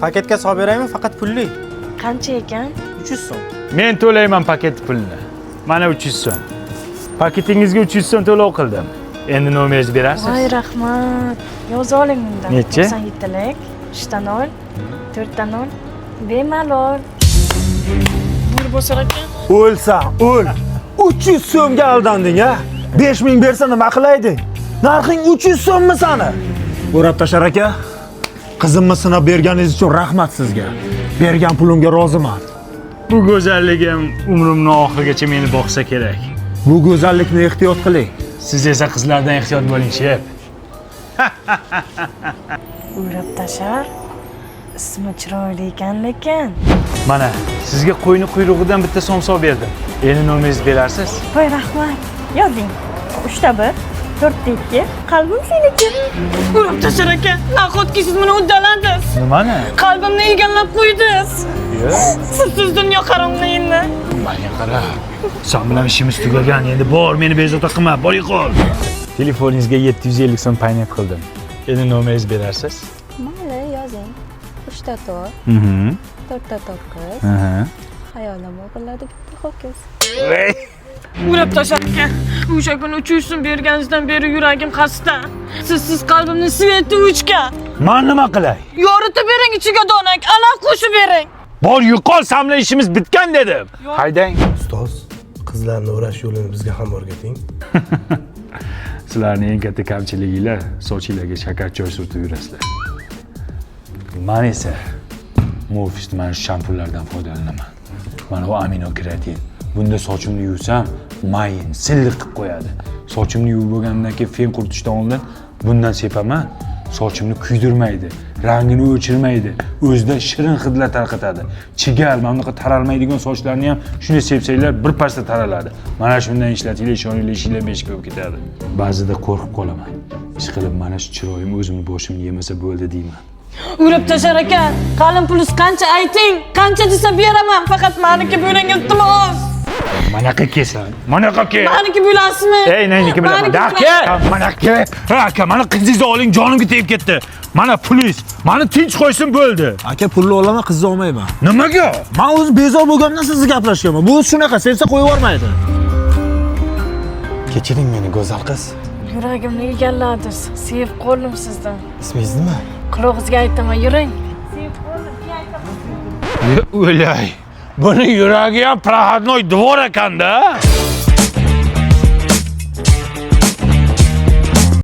Paketga solib beraymi, faqat pulli? Qancha ekan? 300 so'm. Men to'layman paket pulini. Mana 300 so'm. Paketingizga 300 so'm to'lov qildim. Endi nomeringizni berasiz? Voy, rahmat. Yozib oling unda. Nechi? 97lik, 3 ta 0, 4 ta 0. Bemalol. Bo'l bosar ekan. O'lsan, o'l. 300 so'mga aldanding, a? 5000 bersa nima qilayding? Narxing 300 so'mmi sani? O'rab tashar aka, qizimni sinab berganingiz uchun rahmat sizga. Bergan pulimga roziman. Bu go'zalligim umrimni oxirigacha meni boqsa kerak. Bu go'zallikni ehtiyot qiling. Siz esa qizlardan ehtiyot bo'ling, shef. O'rab tashar. Ismi chiroyli ekan lekin. Mana, sizga qo'yni quyrug'idan bitta somsa berdim. Endi nomeringizni berasiz? Voy, rahmat. Yozing. 3 ta 1, 4 ta 2. Qalbim seniki. O'rab tashar aka, nahotki siz buni uddaladingiz? Nimani? Qalbimni egallab qo'ydingiz. Yo'q. Sizsiz dunyo qorong'i endi. Manga qara. Sen bilan ishimiz tugagan. Endi bor, meni bezovta qilma. Bor, yo'qol. Telefoningizga 750 so'm paynet qildim. Endi nomeringizni berasiz? Mayli, yozing. 3 ta 4, 4 ta 9. Xayolim o'g'irladi bitta ho'kiz. O'rab tashar ekan. O'sha kuni 300 so'm berganingizdan beri yuragim xasta. Sizsiz qalbimni свет i o'chgan. Man nima qilay? Yoritib bering ichiga donak, alaf qo'shib bering. Bor, yo'qol, san bilan ishimiz bitgan dedim. Haydang. Ustoz, qizlarni o'rash yo'lini bizga ham o'rgating. Sizlarning eng katta kamchiliginglar sochinglarga shakar choy surtib yurasizlar. Man esa Morfisni mana shu shampunlardan foydalanaman. Mana bu amino keratin. Bunda sochimni yuvsam, mayin, silliq qilib qo'yadi. Sochimni yuvib bo'lgandan keyin fen quritishdan oldin bundan sepaman. Sochimni kuydirmaydi, rangini o'chirmaydi, o'zida shirin hidlar tarqatadi. Chigal, mana bunaqa taralmaydigan sochlarni ham shunday sepsanglar bir pasda taraladi. Mana shundan ishlatinglar, ishoninglar, ishinglar besh bo'lib ketadi. Ba'zida qo'rqib qolaman. Ishqilib mana shu chiroyim o'zimni boshimni yemasa bo'ldi deyman. O'rab tashar ekan. Qalin pulingiz qancha ayting? Qancha desa beraman, faqat maniki bo'ling, iltimos. Manaqa kelsan, manaqa kel. Maniki bo'lasizmi? Ey, neniki bilaman. Maniki Aka, mana aka, ha, aka, mana qizingizni oling, jonimga tegib ketdi. Mana pulingiz, mani tinch qo'ysin bo'ldi. Aka, pulni olaman, qizni olmayman. Nimaga? Man o'zi bezor bo'lganimdan sizni gaplashganman. Bu shunaqa, sevsa qo'yib yubormaydi. Kechiring meni, go'zal qiz. Yuragimni egalladingiz. Sevib qoldim sizdan. Ismingiz nima? Qulog'ingizga aytaman, yuring. O'lay. Buni yuragi ham проходной двор ekanda.